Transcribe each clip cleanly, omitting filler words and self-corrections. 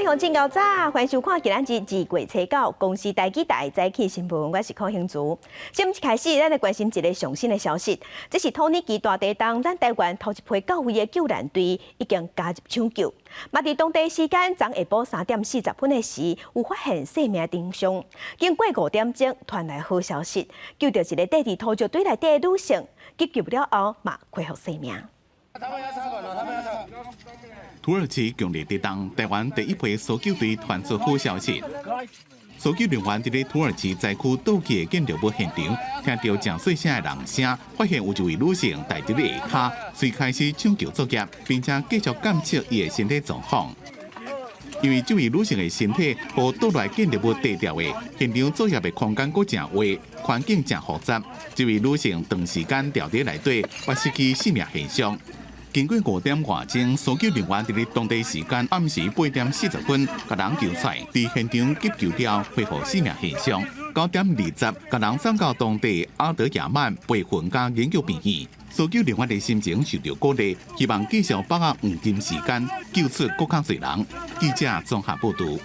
鄉親𠢕早，歡迎收看今仔日2月初9公視台語台早起新聞，我是柯興竹。新聞一開始，咱來關心一个上新的消息，這是土耳其大地震，咱台灣頭一批到位的救援隊已經加入搶救。嘛，佇當地時間昨下晡3點40分的時，有發現生命徵象。經過5點鐘，傳來好消息，救著一个綴佇土石堆內底的女性，急救了後嘛恢復生命。土耳其強烈地震，台灣第一批搜救隊傳出好消息。搜救人員佇咧土耳其災區倒去的建築物現場，聽著誠細聲的人聲，發現有一位女性蹛佇咧下跤，遂開始搶救作業，並且繼續監測伊的身體狀況。因為這位女性的身體予倒落建築物綴著的，現場作業的空間閣誠狹，環境誠複雜。這位女性長時間牢佇內底，嘛失去生命現象。經過5點外鐘，搜救人員佇咧當地時間暗時8點40分，共人救出來，佇現場急救了，恢復生命現象。9點20，共人送到當地阿德亞曼培訓佮研究病院。搜救人員的心情受著鼓勵，希望繼續把握黃金時間救出閣較濟人。記者綜合報導。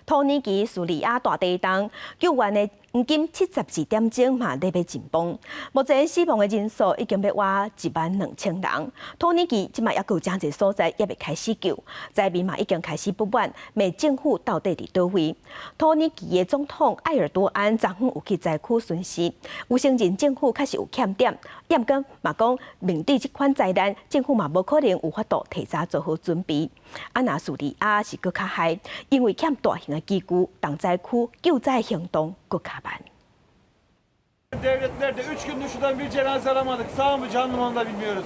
土耳其敘利亞大地震，救援的黃金72點鐘嘛咧欲緊繃。目前死亡的人數已經欲倚1萬2千人。土耳其這馬猶閣有誠濟所在猶未開始救，災民嘛已經開始不滿，罵政府到底佇佗位。土耳其的總統埃爾多安昨昏有去災區巡視，有承認政府確實有欠點，毋過嘛講面對這款災難，政府嘛無可能有法度提早做好準備。啊，若敘利亞是閣較害，因為欠大型的機具，重災區救災行動閣較慢。 Devletlerde 3 gündür şuradan bir cenaze alamadık. Sağ mı canlı mı onu da bilmiyoruz.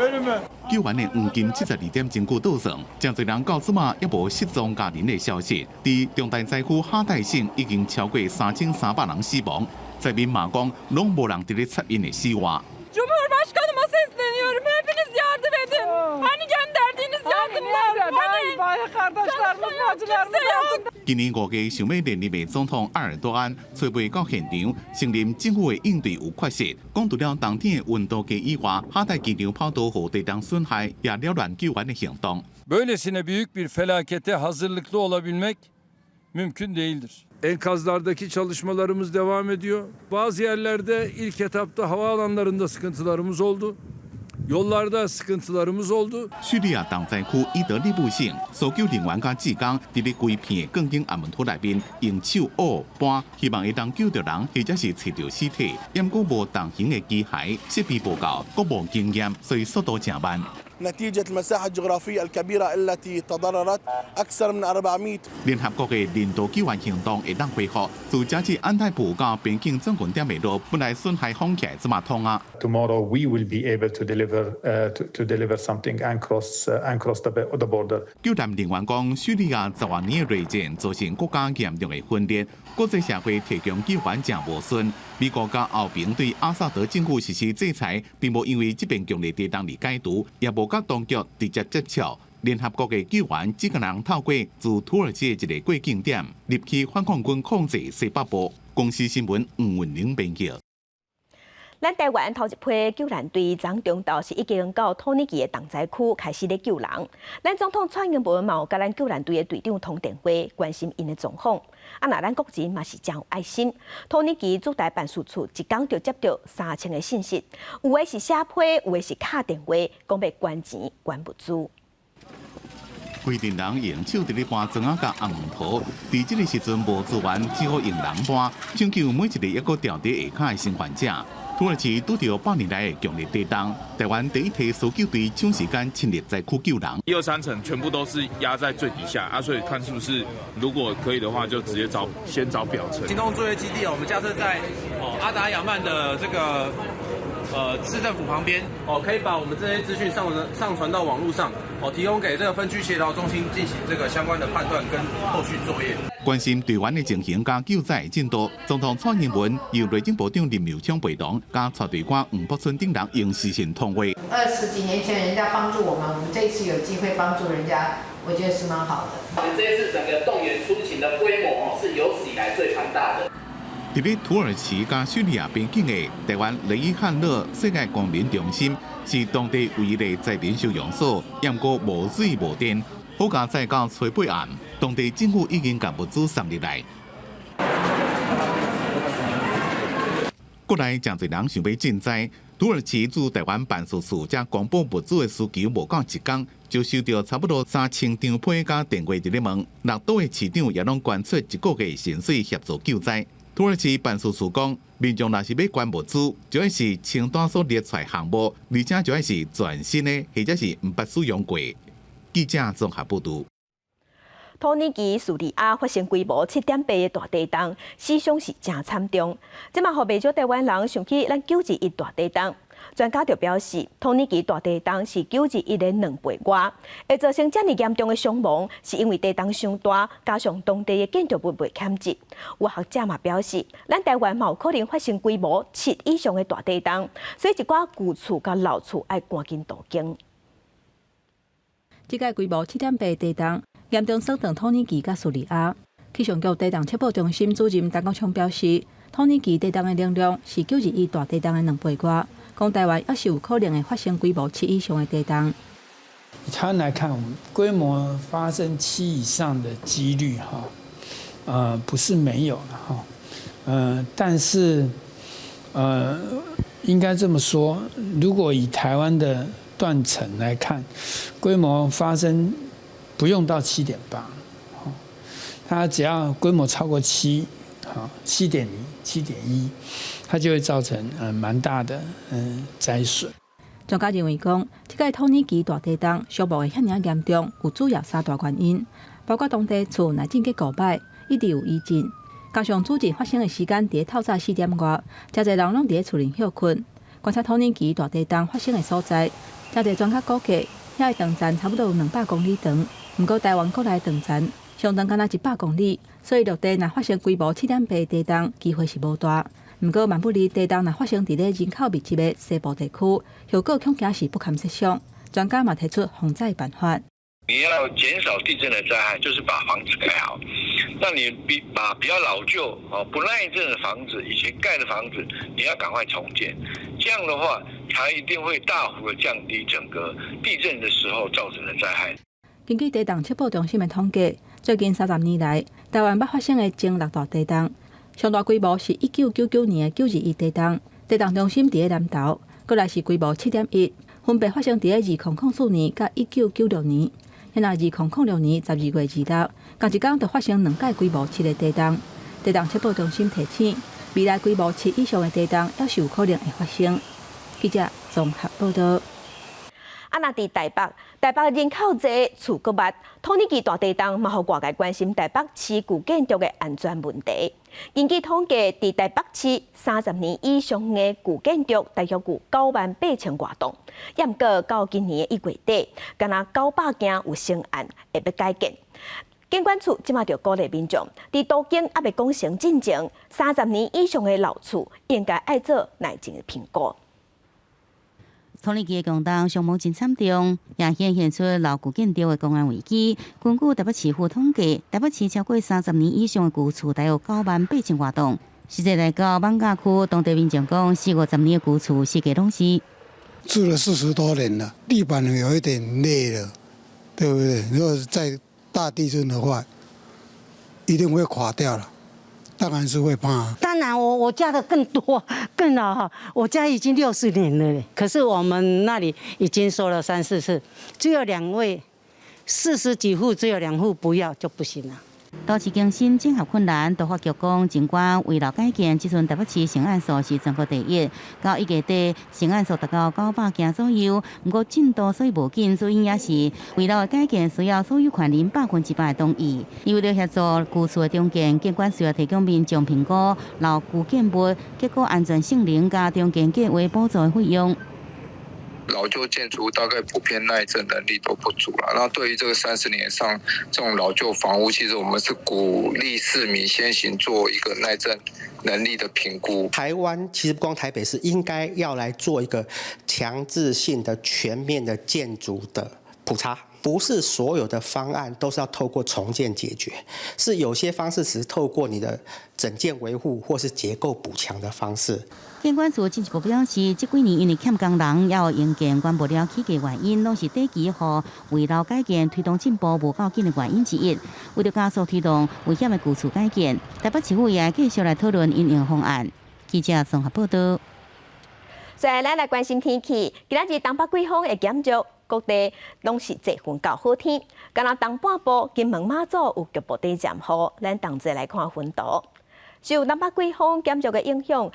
Ölü mü? 救援的黃金72點鐘久倒算，誠濟人到這馬猶無失蹤家人的消息。佇重大災區哈代省已經超過3300人死亡，災民嘛講，攏無人佇咧插𪜶的死活。 Cumhurbaşkanıma sesleniyorum. Hepiniz yardım edin. Hani gönderdiğiniz yardımlar? Hani? Kardeşlerimiz, bacılarımız Kimse yok. 今年5月想欲連任的總統埃爾多安，初尾到現場，承認政府的應對有缺失。講除了當天的溫度計以外，哈代機場跑道予地震損害，也擾亂救援的行動。 Böylesine büyük bir felakete hazırlıklı olabilmek mümkün değildir. Enkazlardaki çalışmalarımız devam ediyor. Bazı yerlerde ilk etapta havaalanlarında sıkıntılarımız oldu. Yollarda sıkıntılarımız oldu. 敘利亞重災區伊德利卜省，搜救人員佮志工佇咧規片的鋼筋混凝土內面用手挖搬，希望會當救著人，或者是揣著屍體。毋過無重型的機械設備無夠，閣無經驗，所以速度誠慢。 نتيجة المساحة الجغرافية الكبيرة التي تضررت أكثر من 400 聯合國的人道救援行動會當恢復，自加濟安泰普到邊境轉運點的路本來損害封起來，這馬通啊。 Tomorrow we will be able to deliver something and cross the border. 救援人員講，敘利亞10外年的內戰造成國家嚴重的分裂，國際社會提供救援誠無順。美國佮歐盟對阿薩德政府實施制裁，並無因為這遍強烈地震而解除，也無佮當局直接接觸。聯合國的救援只能透過自土耳其的一个過境點入去反抗軍控制西北部。公視新聞黃文玲編輯。咱台灣頭一批救援隊昨中晝是已經到土耳其的重災區開始咧救人。咱總統蔡英文嘛有佮咱救援隊的隊長通電話，關心𪜶的狀況。啊，若咱國人嘛是誠有愛心，土耳其駐台辦事處一工就接著3000个信息，有的是寫批，有的是敲電話，講欲捐錢捐物資。規陣人用手佇咧搬磚仔佮紅土，佇這个時陣無資源，只好用人搬，搶救每一个猶閣牢佇下跤的生還者。土耳其拄著百年來的強烈地震，台灣第一批搜救隊搶時間深入災區救人。一二三層全部都是壓在最底下啊，所以看是不是如果可以的話，就直接找先找表層。行動作業基地哦，我們架設在哦阿達亞曼的這個市政府旁邊哦，可以把我們這些資訊上傳到網路上哦，提供給這個分區協調中心進行這個相關的判斷跟後續作業。關心隊員的情形佮救災進度，總統蔡英文由內政部長林右昌陪同，佮帶隊官黃博春等人用視訊通話。20幾年前人家幫助我們，我們這次有機會幫助人家，我覺得是蠻好的。我們這一次整個動員出勤的規模哦，是有史以來最龐大的。佇咧土耳其佮敘利亞邊境的台灣雷伊漢勒世界公民中心，是當地唯一的災民收容所，毋過無水無電。好佳哉到初八暗，當地政府已經共物資送入來。國內誠濟人想欲賑災，土耳其駐台灣辦事處才公布物資的需求無夠一工，就收著差不多3000張批佮電話佇咧問，六都的市長也攏捐出一個月薪水協助救災。土耳其辦事處講，民眾若是欲捐物資，就愛是清單所列出來項目，而且就愛是全新的，或者是毋捌使用過。記者綜合報導。土耳其敘利亞發生規模7.8的大地動，死傷是誠慘重。這嘛予袂少台灣人想起咱9·21大地動。專家就表示，土耳其大地動是9·21的2倍外，會造成遮爾嚴重的傷亡，是因為地動傷大，加上當地的建築物袂堪折。有學者嘛表示，咱台灣嘛有可能發生規模7以上的大地動，所以一寡舊厝佮老厝愛趕緊動工。這屆規模7.8地動，嚴重損斷土耳其佮敘利亞。氣象局地動測報中心主任陳國昌表示，土耳其地動的能量是9·21大地動的2倍外，講台灣猶是有可能會發生規模7以上的地動。以台灣來看，我們規模發生7以上的幾率哈，不是沒有了哈，但是應該這麼說，如果以台灣的斷層來看，規模發生不用到7.8，它只要規模超過7，好，7.0、7.1，它就會造成蠻大的災損。專家認為講，這屆土耳其大地動傷亡會遐爾嚴重，有主要三大原因，包括當地厝內震結構歹，一直有餘震，加上主震發生的時間佇透早4點外，誠濟人攏佇咧厝裡歇睏。觀察土耳其大地動發生的所在，誠濟專家估計，遐的斷層差不多有200公里長，毋過台灣國內斷層上長敢若100公里，所以陸地若發生規模7.8地動，機會是無大。毋過萬不利地動若發生佇咧人口密集的西部地區，後果恐驚是不堪設想。專家嘛提出防災辦法。你要減少地震的災害，就是把房子蓋好。那你比把比較老舊、哦不耐震的房子，以前蓋的房子，你要趕快重建。這樣的話，才一定會大幅的降低整個地震的時候造成的災害。根據地動測報中心的統計，最近30年來，台灣捌發生的前六大地動，上大規模是1999年的9·21地動，地動中心佇咧南投，過來是規模7.1，分別發生佇咧2004年佮1996年。若2006年12月26，仝一工就發生兩擺規模7的地動。地動測報中心提醒，未來規模7以上的地動，猶是有可能會發生。記者綜合報導。啊，若佇台北，台北人口濟，厝閣密，土耳其大地動嘛，予外界關心台北市舊建築的安全問題。根據統計，佇台北市30年以上的舊建築，大約有9萬8千外棟。猶毋過到今年的1月底，敢若900件有成案會欲改建。建管處這馬就鼓勵民眾，佇都更猶未講成進前，30年以上的老厝應該愛做耐震的評估。土耳其的強動傷亡真慘重，也顯現出老舊建築的公安危機。根據台北市府統計，台北市超過30年以上的舊厝大約9萬8千外棟。實際來到艋舺區，當地民眾講，四五十年的舊厝，設計攏是住了40多年了，地板有一點裂了，對不對？如果是在大地震的話，一定會垮掉了。當然是會怕。當然我家的更多更老哈，我家已經60年了，可是我們那裡已經說了三四次，只有兩位，40幾戶只有2戶不要就不行了。都市更新整合困難，都發局講，儘管危老改建，這陣台北市成案數是全國第一，到1月底成案數達到900件左右，毋過進度所以無緊，主因也是危老改建需要所有權人100%的同意。為了協助舊厝的重建，建管需要提供民眾評估老舊建物結構安全性能佮重建計畫補助的費用。老舊建築大概普遍耐震能力都不足了。那對於這個30年以上這種老舊房屋，其實我們是鼓勵市民先行做一個耐震能力的評估。台灣其實不光台北市，應該要來做一個強制性的全面的建築的普查。不是所有的方案都是要透過重建解決，是有些方式是透過你的整建維護或是結構補強的方式。建管處進一步表示，這幾年因為欠工人，猶有營建完無了起價原因，攏是短期予危樓改建推動進步無夠緊的原因之一。為著加速推動危險的舊厝改建，台北市府也會繼續來討論因應方案。記者綜合報道。接下來來關心天氣，今仔日東北季風會減弱，各地攏是濟雲到好天。干焦東半部金門馬祖有局部短暫雨，咱同齊來看雲圖。受東北季風減弱的影響，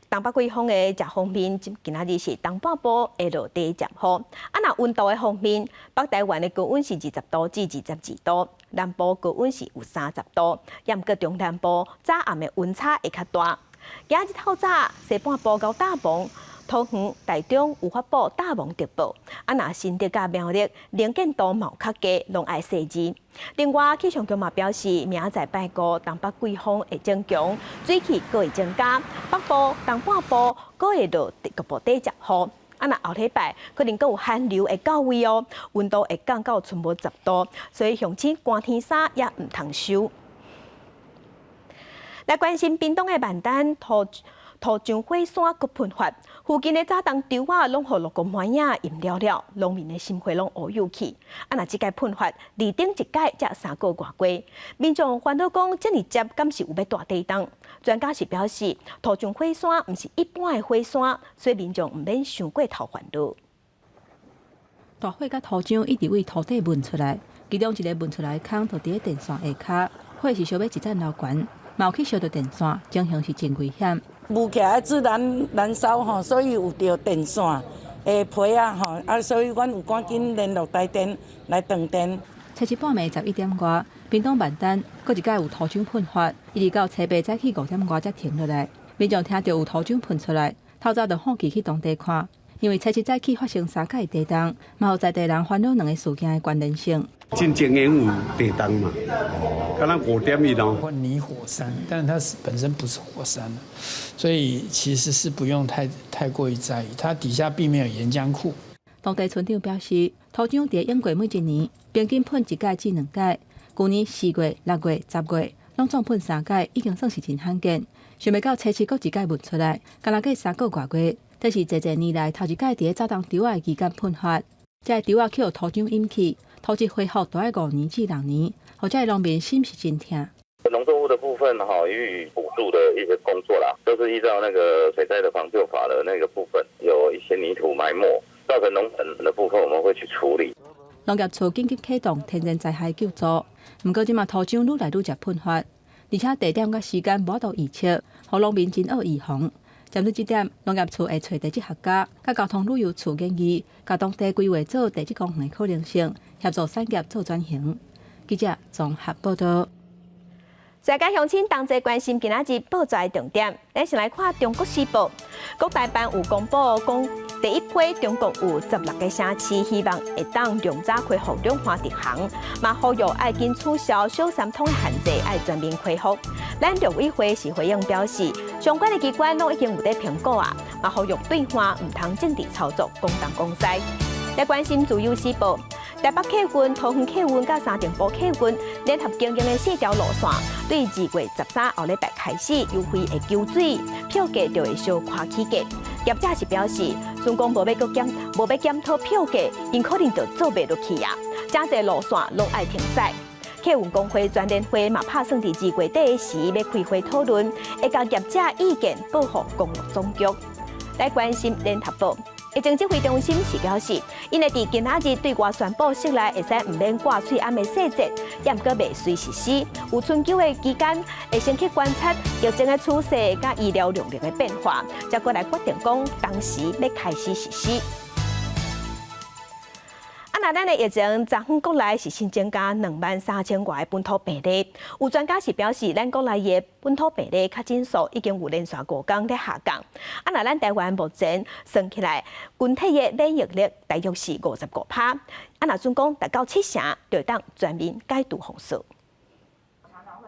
東北季風的這方面，今仔日是東半部會落短暫雨。啊，若溫度的方面，北台灣的高溫是20度至22度，南部高溫是有30度，也毋過中南部早暗的溫差會較大。今日透早西半部𠢕搭霧，桃園、台中有發布搭霧特報，啊，若新竹佮苗栗能見度嘛有較低，攏愛細緻。另外，氣象局嘛表示，明仔載拜五東北季風會增強，水汽閣會增加，北部、東半部閣會落局部短暫雨。啊，若後禮拜可能閣有寒流會到位哦，溫度會降到賰無10度，所以鄉親寒天衫也毋通收。來關心屏東的萬丹土漿火山閣噴發，附近的早冬稻仔攏予落雨滿仔淹了了，農民的心血攏烏有去。啊，若這擺噴發，離頂一擺才3個外多，民眾煩惱講，遮爾捷敢是有欲大地動？專家是表示，土漿火山毋是一般的火山，所以民眾毋免傷過頭煩惱。大火佮土漿一直對土底噴出來，其中一个噴出來的空就佇咧電線下跤，火勢燒欲一層樓懸，嘛有去燒著電線，情形是真危險。霧起來自然燃燒吼，所以有著電線的皮仔吼，啊，所以阮有趕緊聯絡台電來斷電。初七半暝11點外，屏東萬丹閣一擺有土漿噴發，一直到初八早起5點外才停落來。民眾聽著有土漿噴出來，透早就好奇去當地看，因為初七早起發生三擺地動，嘛予在地人煩惱兩个事件的關聯性。進前有地動嘛，敢若5.1咯。或泥火山，但它是本身不是火山，所以其實是不用太過於在意。它底下並沒有岩漿庫。當地村長表示，土漿佇永過每一年平均噴一擺至兩擺，舊年4月、6月、10月攏總噴三擺，已經算是真罕見。想袂到初七閣一擺噴出來，敢若過3個外月，這是濟濟年來頭一擺佇咧早冬稻仔的期間噴發。這个稻仔去予土漿引起，土質恢復都愛5年至6年，予這个農民心是真疼。農作物的部分哈，予以補助的一些工作啦，都是依照那個水災的防救法的那個部分，有一些泥土埋沒造成農田的部分，我們會去處理。農業處緊急啟動天然災害救助，毋過這馬土漿愈來愈捷噴發，而且地點佮時間無法度預測，予農民真惡預防。針對這點，農業處會揣地質學家、佮交通旅遊處建議，共當地規劃做地質公園的可能性，協助產業做轉型。記者綜合報道。世界鄉親同齊關心今仔日報紙重點，咱先來看《中國時報》，國台辦有公布講，第一批中國有16個城市希望會當量早恢復兩岸直航，嘛呼籲愛緊取消小三通的限制，愛全面恢復。咱陸委會是回應表示，相關的機關攏已經有咧評估啊，嘛呼籲對岸毋通政治操作，講東講西。來關心《自由時報》，台北客運、桃園客運佮三重埔客運聯合經營的四條路線，對2月13後禮拜開始優惠會求水，票價就會小可起價。業者是表示，若講無欲閣檢，無欲檢討票價，𪜶可能就做袂落去啊！誠濟路線攏愛停駛。客運工會全聯會嘛拍算佇2月底的時欲開會討論，會共業者意見報予公路總局。來關心聯合報。疫情指揮中心是表示，𪜶會佇今仔日對外宣布室內會使毋免掛喙罨的細節，也毋過未隨實施。有春秋的期間，會先去觀察疫情的趨勢佮醫療量能的變化，才閣來決定講當時欲開始實施。啊，若咱的疫情，昨昏國內是新增加23,000外个本土病例。有專家是表示，咱國內的本土病例確診數已經有連續5天咧下降。啊，若咱台灣目前算起來，群體的免疫力大約是55%。啊，若準講達到七成，就會當全面解除封鎖。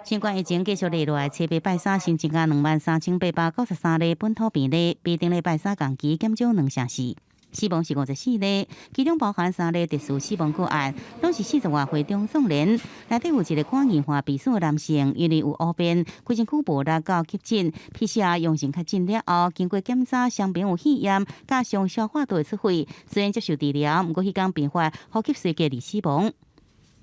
新冠疫情繼續落來，初八拜三新增加23,893例本土病例，比頂禮拜三同期減少2成4。死亡是54例，其中包含三例特殊死亡個案，攏是40外歲中壯年。內底有一個肝硬化病史的男性，因為有烏便，規身軀無力到急診，PCR 陽性確診了後，經過檢查，傷病有肺炎，加上消化道的出血，雖然接受治療，毋過彼工併發呼吸衰竭而死亡。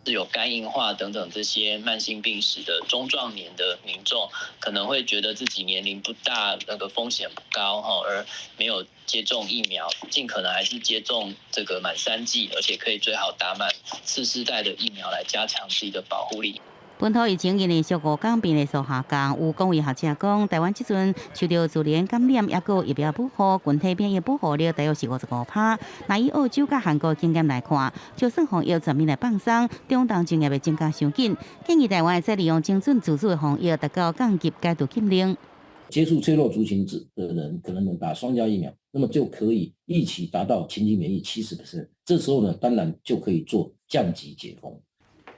是有肝硬化等等這些慢性病史的中壯年的民眾，可能會覺得自己年齡不大，那個風險不高哈，而沒有接種疫苗，盡可能還是接種這個滿三劑，而且可以最好打滿次世代的疫苗來加強自己的保護力。本土疫情連續5工病例數下降，有公衛學者講，台灣這陣受著自然感染，抑閣疫苗保護，群體免疫保護力大約是55%。若以澳洲佮韓國經驗來看，就算防疫全面來放鬆，中重症也袂增加傷緊。建議台灣會使利用精準自主的防疫，達到降級解除禁令。接觸脆弱族群的人，可能能打雙價疫苗，那麼就可以一起達到群體免疫70%。這時候呢，當然就可以做降級解封。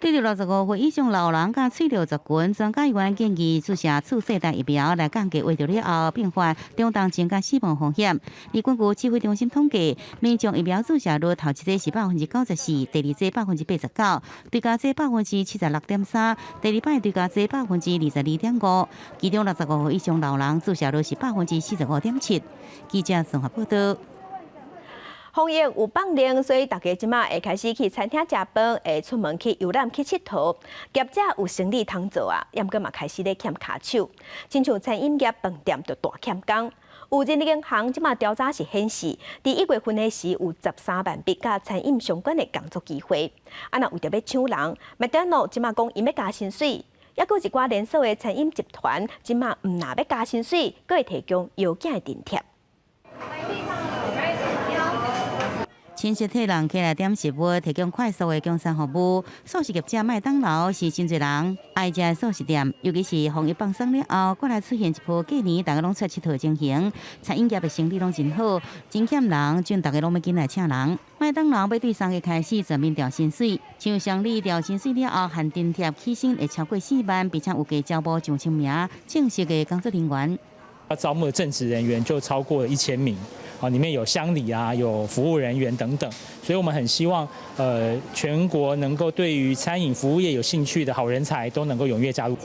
對著65歲以上老人佮脆弱族群，專家原建議注射次世代疫苗來降低患著了後併發中重症佮死亡風險。而根據指揮中心統計，民眾疫苗注射率頭一劑是94%，第二劑89%，追加劑76.3%，第二擺追加劑22.5%。其中65歲以上老人注射率是45.7%。記者綜合報道。防疫有放寬，所以大家這馬會開始去餐廳食飯，會出門去遊覽去𨑨迌。業者有生理通做啊，毋過嘛開始咧欠跤手，親像餐飲業飯店就大欠工。有人力銀行這馬調查是顯示，佇1月份的時有13萬筆佮餐飲相關的工作機會。啊，若為著欲搶人，麥當勞這馬講𪜶欲加薪水，抑閣一寡連鎖的餐飲集團這馬毋若欲加薪水，閣會提供藥檢的津貼。親切替人客來點食物，提供快速的供餐服務。素食業者麥當勞是真濟人愛食的速食店，尤其是防疫放鬆了後，閣來出現一波過年大家攏出來𨑨迌的情形。餐飲業的生意攏真好，真欠人，準大家攏欲緊來請人。麥當勞欲對3月開始全面調薪水，像襄理調薪水了後，含津貼起薪會超過4萬，並且有加招募上千名正式的工作人員。招募的正職人員就超過1000名。啊，裡面有襄理啊，有服務人員等等，所以我們很希望，全國能夠對於餐飲服務業有興趣的好人才都能夠踴躍加入。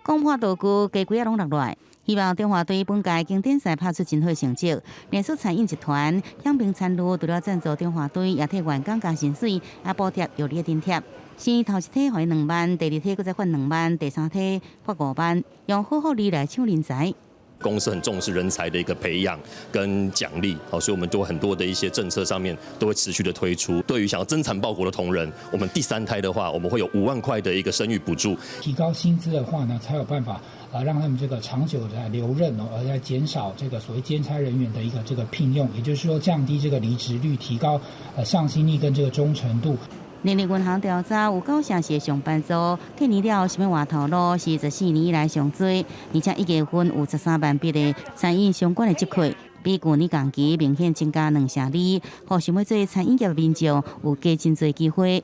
講破道具，雞龜仔攏落來，希望中華隊本屆經典賽拍出真好成績。連鎖餐飲集團享平餐具除了贊助中華隊，也替員工加薪水，也補貼藥理津貼。先頭一梯予2萬，第二梯閣再發2萬，第三梯發5萬，用好福利來搶人才。公司很重視人才的一個培養跟獎勵，好，所以我們都很多的一些政策上面都會持續的推出。對於想要增產報國的同仁，我們第三胎的話，我們會有5萬塊的一個生育補助。提高薪資的話呢，才有辦法啊，讓他們這個長久的留任哦，而來減少這個所謂兼差人員的一個這個聘用，也就是說降低這個離職率，提高向心力跟這個忠誠度。人力銀行調查有九成是上班族，過年了後想欲換頭路是14年以來上濟，而且1月份有13萬筆的餐飲相關的職缺，比舊年同期明顯增加2成2，予想欲做餐飲業的民眾有加真濟機會。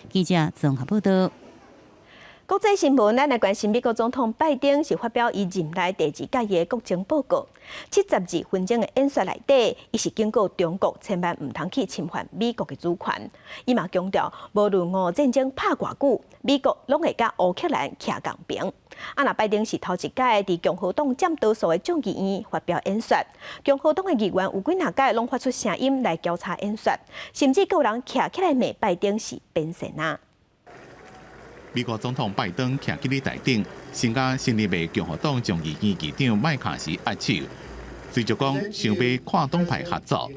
記者綜合報道。國際新聞，咱來關心美國總統拜登是發表伊任內第二屆的國情報告，72分鐘的演說內底，伊是警告中國千萬毋通去侵犯美國的主權。伊嘛強調，無論烏戰爭拍偌久，美國攏會佮烏克蘭徛仝爿。啊，若拜登是頭一屆佇共和黨佔多數的眾議院發表演說，共和黨的議員有幾若擺攏發出聲音來交叉演說，甚至閣有人徛起來罵拜登是變仙仔。美國總統拜登徛起佇台頂，先佮新任的共和黨眾議院議長麥卡錫握手，隨著講想欲跨黨派合作。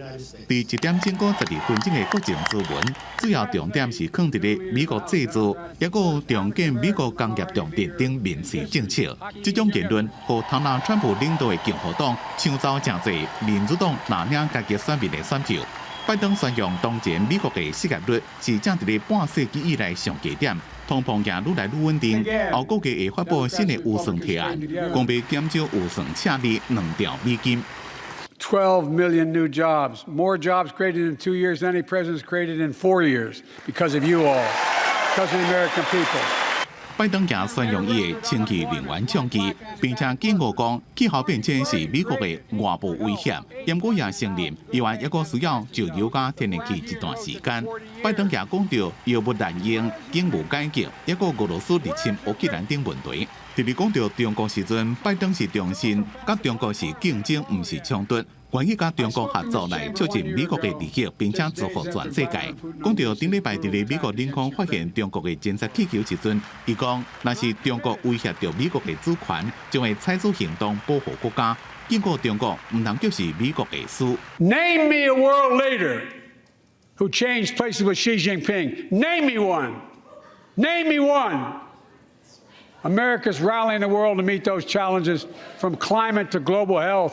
佇1點鐘閣12分鐘的國情諮文，主要重點是囥佇咧美國製造，抑閣重建美國工業重鎮等民粹政策。這種言論，予唐納川普領導的共和黨搶走誠濟民主黨藍領階級選民的選票。拜登宣揚當前美國的失業率是正佇咧半世紀以來上低點，通膨也愈來愈穩定。後個月會發布新的預算提案，講欲減少預算赤字2兆美金。 12 million new jobs, more jobs created in 2 years than any president has created in 4 years, because of you all, because of the American people. 拜登也宣揚伊的清潔能源倡議，並且警告講氣候變遷是美國的外部威脅。毋過也承認，伊還猶閣需要石油佮天然氣一段時間。拜登也講著藥物濫用、警務改革，猶閣俄羅斯入侵烏克蘭等問題。佇咧講著中國時陣，拜登是重申，佮中國是競爭，毋是衝突。願意佮中國合作來促進美國的利益，並且祝福全世界。講著頂禮拜佇咧美國領空發現中國的偵察氣球時陣，伊講若是中國威脅著美國的主權，將會採取行動保護國家。警告中國毋通就是美國的輸。 Name me a world leader who changed places with Xi Jinping. Name me one. Name me one. America's rallying the world to meet those challenges, from climate to global health,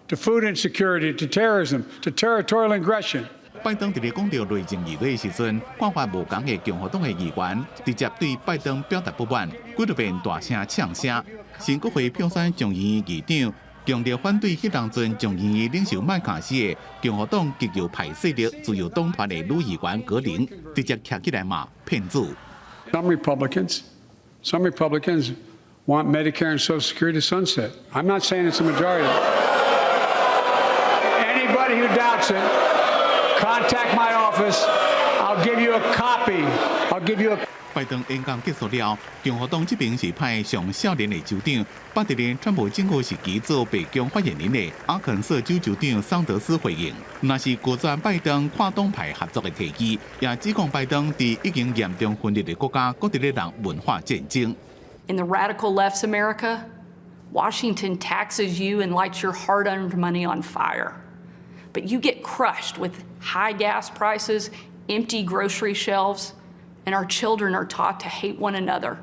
to food insecurity, to terrorism, to territorial aggression. 拜登佇咧講著內政議題時陣，看法無仝的共和黨的議員直接對拜登表達不滿，幾落遍大聲嗆聲。新國會票選眾議院議長，強烈反對彼當陣眾議院領袖麥卡錫的共和黨極右派勢力自由黨團的女議員格林，直接徛起來罵騙子。 Some Republicans want Medicare and Social Security to sunset. I'm not saying it's a majority. Anybody who doubts it, contact my office. I'll give you a copy. I'll give you a 拜登演講結束了，共和黨這邊是派上少年的州長，捌佇咧川普政府時期做白宮發言人的阿肯色州州長桑德斯回應，若是拒絕拜登跨黨派合作的提議，也指控拜登佇已經嚴重分裂的國家，閣佇咧弄文化戰爭。 In the radical left's America, Washington taxes you and lights your hard-earned money on fire. But you get crushed with high gas prices, empty grocery shelves, and our children are taught to hate one another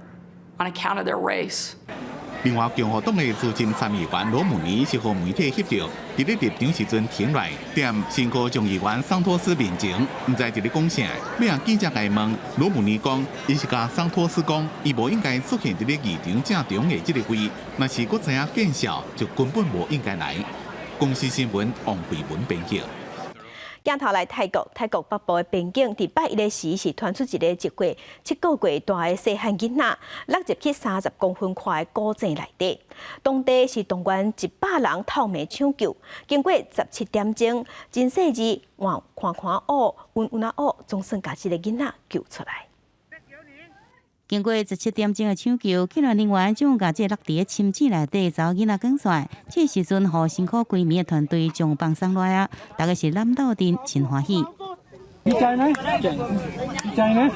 on account of their race. 另外，共和黨的資深參議員羅姆尼是予媒體翕著，佇咧入場時陣停來，踮新科眾議員桑托斯面前，毋知佇咧講啥。尾仔記者共問，羅姆尼講，伊是共桑托斯講，伊無應該出現佇咧議場正中的這個位，若是閣知影見笑，就根本無應該來。公視新聞王慧文編輯。鏡頭來泰國，泰國北部的邊境，佇拜一的時是傳出一个1歲7個月大的細漢囡仔，落入去30公分寬的古井內底。當地是動員100人透暝搶救，經過17點鐘，真細緻換寬寬挖，穩穩仔挖，總算共這个囡仔救出來。經過17點鐘的搶救，救援人員將共這個落佇咧深井內底查某囡仔趕出來。這時陣，予辛苦規暝的團隊終放鬆落來啊！大家是攬鬥陣，真歡喜。你在呢？你在呢？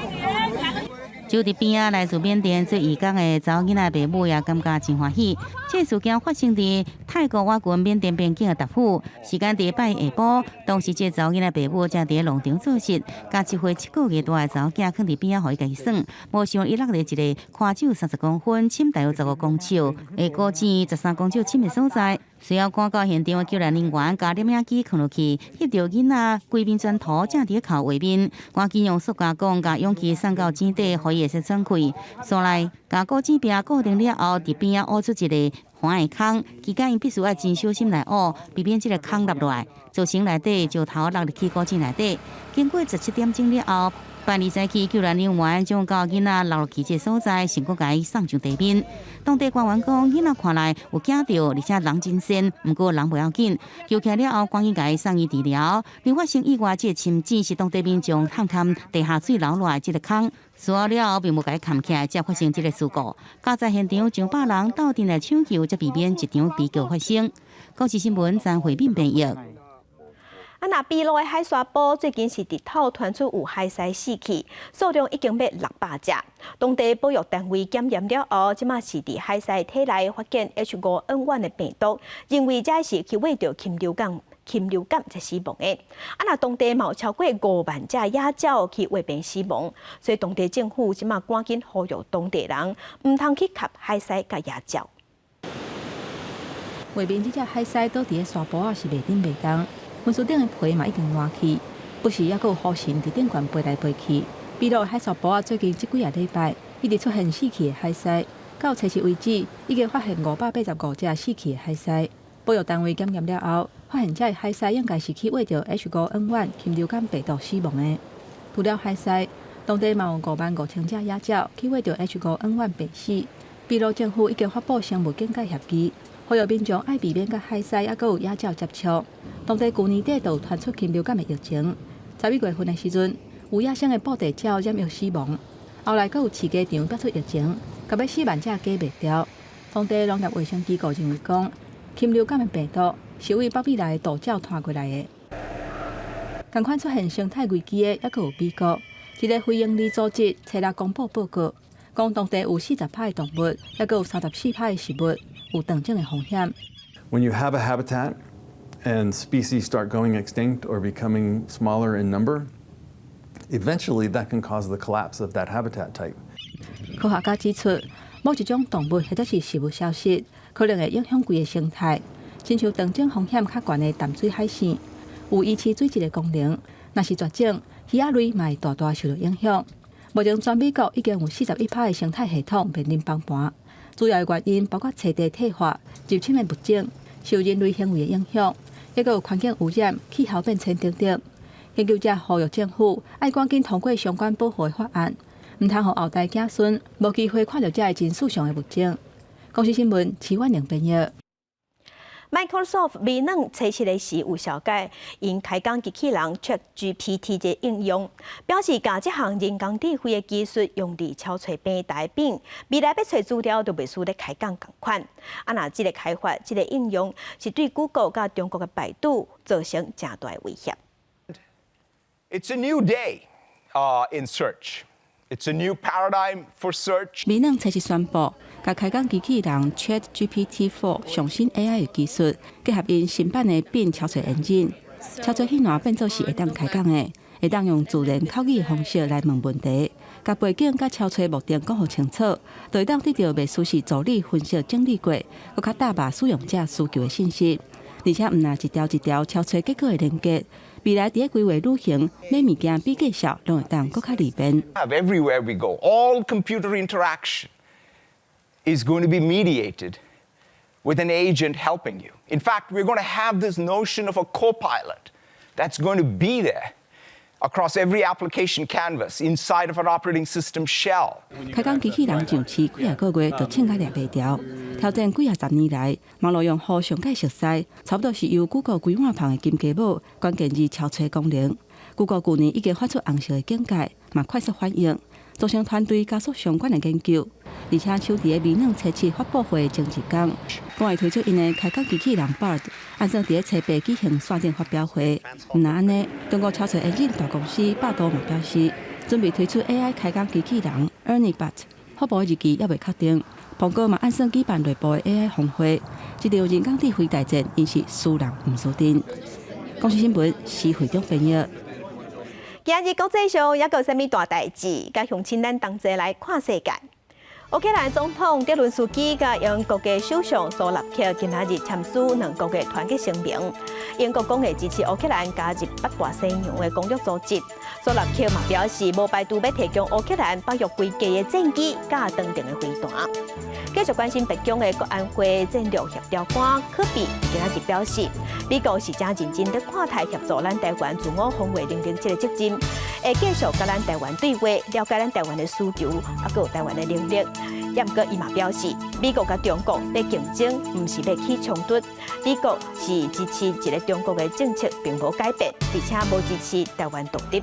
就佇邊仔來自緬甸做義工的查某囡仔爸母也感覺真歡喜。這事件發生佇泰國倚近緬甸邊境的達府，時間佇拜下晡，當時這查某囡仔爸母正佇咧農場做事，共1歲7個月大的查某囝囥佇邊仔，予伊家己耍，無想伊落佇一個寬只有30公分、深大約15公尺、的古井13公尺深的所在。隨後趕到現場的救援人員共攝影機囥落去，翕著囡仔規面全塗正佇咧哭畫面，趕緊用塑膠管共氧氣送到井底，予伊會使喘氣。紲來共古井壁固定了後，佇邊仔挖出一个橫的空，期間𪜶必須愛真小心來挖，避免這个空落落來，造成內底石頭落入去古井內底。經過17點鐘了後，拜二早起救援人員將𪜶囡仔落入去這个所在，成功共伊送上地面。當地官員講，囡仔看來有驚著，而且人真鮮，毋過人無要緊。救起來了後，趕緊共伊送醫治療。另發生意外，這個深井是當地民眾探勘地下水流落來這个空，事後了後並無共伊崁起來，才發生這个事故。佳哉現場上百人鬥陣來搶救，才避免一場悲劇發生。公視新聞張惠敏編譯。啊，若秘魯的海沙埔最近是日頭傳出有海獅死去，數量已經欲600隻。當地保育單位檢驗了後，這馬是佇海獅體內發現 H5N1 的病毒，認為這是去餵著禽流感，禽流感才死亡的。啊，若當地嘛有超過5萬隻野鳥去穢病死亡，所以當地政府這馬趕緊呼籲當地人毋通去笮海獅佮野鳥。畫面這隻海獅倒佇咧沙埔仔是袂振袂動。雲樹頂的皮嘛已經爛去，不時猶閣有浮神佇頂懸飛來飛去。秘魯海沙埔仔最近這幾个禮拜一直出現死去的海獅，到初四為止已經發現585隻死去的海獅。保育單位檢驗了後，發現這个海獅應該是去餵著 H5N1 禽流感病毒死亡的。除了海獅，當地嘛有55,000隻野鳥去餵著 H5N1 病死。秘魯政府已經發布生物警戒協議，呼籲民眾愛避免佮海獅猶閣有野鳥接觸。當地舊年底就有傳出禽流感的疫情，11月份的時陣，有野生的布袋鳥染疫死亡。後來閣有飼雞場爆出疫情，到尾4萬隻雞賣掉。當地農業衛生機構認為講，禽流感的病毒是為北美來的渡鳥傳過來的。仝款出現生態危機的，猶閣有美國，一個非營利組織初六公布報告，講當地有40%的動物，猶閣有34%的植物有斷種的風險。 When you have a habitat and species start going extinct or becoming smaller in number, eventually that can cause the collapse of that habitat type. 科學家指出，某一種動物或者是植物消失，可能會影響規个生態。親像斷種風險較懸的淡水海星，有維持水質的功能，若是絕種，魚仔類嘛會大大受著影響。目前全美國已經有41%的生態系統面臨崩盤，主要的原因包括棲地退化、入侵的物種、受人類行為的影響，抑閣有環境污染、氣候變遷等等。研究者呼籲政府愛趕緊通過相關保護的法案，毋通予後代子孫無機會看著這个真稀上的物種。公視新聞，徐婉玲編譯。 Microsoft 微軟初七的時有紹介，𪜶開講機器人 ChatGPT 這應用，表示共這項人工智慧的技術用佇搜尋平台頂，未來欲揣資料就袂輸咧開講仝款。啊，若這个開發這个應用是對 Google 佮中國的百度造成誠大的威脅。 It's a new day in search. It's a new paradigm for search. 微軟初七宣布，共開講機器人 ChatGPT-4 上新 AI 的技術，結合𪜶新版的 Bing 搜尋引擎，搜尋彼欄變做是會當開講的，會當用自然口語的方式來問問題，共背景佮搜尋目的講予清楚，就會當得著袂輸是助理分析整理過，閣較貼合使用者需求的信息，而且毋但一條一條搜尋結果的連結。未來佇咧規劃旅行、買物件、比價數，攏會當閣較利便。 Everywhere we go, all computer interaction is going to be mediated with an agent helping you. In fact, we're going to have this notion of a co-pilot that's going to be there across every application canvas inside of an operating system shell. 開講機器人上市幾仔個月就衝甲掠袂牢，挑戰幾仔十年來網路用戶上蓋熟似，差不多是由 Google 規碗芳的金雞母關鍵字搜尋功能。Google 舊年已經發出紅色的警戒，嘛快速反應，組成團隊加速相關的研究，而且搶佇咧微軟初七發布會前一工，講會推出𪜶的開講機器人 Bard，按算佇咧初八舉行線頂發表會。毋但按呢，中國搜尋引擎大公司百度嘛表示，準備推出 AI 開講機器人 Ernie Bot，發布的日期猶未確定。蘋果嘛按算舉辦內部的 AI 峰會，這場人工智慧大戰，𪜶是輸人毋輸陣。公視新聞，施惠中編譯。今日國際上猶閣有啥物大代誌？佮鄉親咱同齊來看世界。烏克蘭總統澤倫斯基佮英國的首相蘇納克今仔日簽署兩國的團結聲明。英國講會支持烏克蘭加入北大西洋的公約組織。蘇納克嘛表示，無排除欲提供烏克蘭北約規格的戰機佮長程的飛彈。繼續關心白宮的國安會戰略協調官柯比今仔日表示，美國是誠認真佇看待協助咱台灣自我防衛能力這个責任，會繼續佮咱台灣對話，了解咱台灣的需求，猶閣有台灣的能力。毋過伊嘛表示，美國佮中國欲競爭，毋是欲起衝突。美國是支持一个中國的政策，並無改變，而且無支持台灣獨立。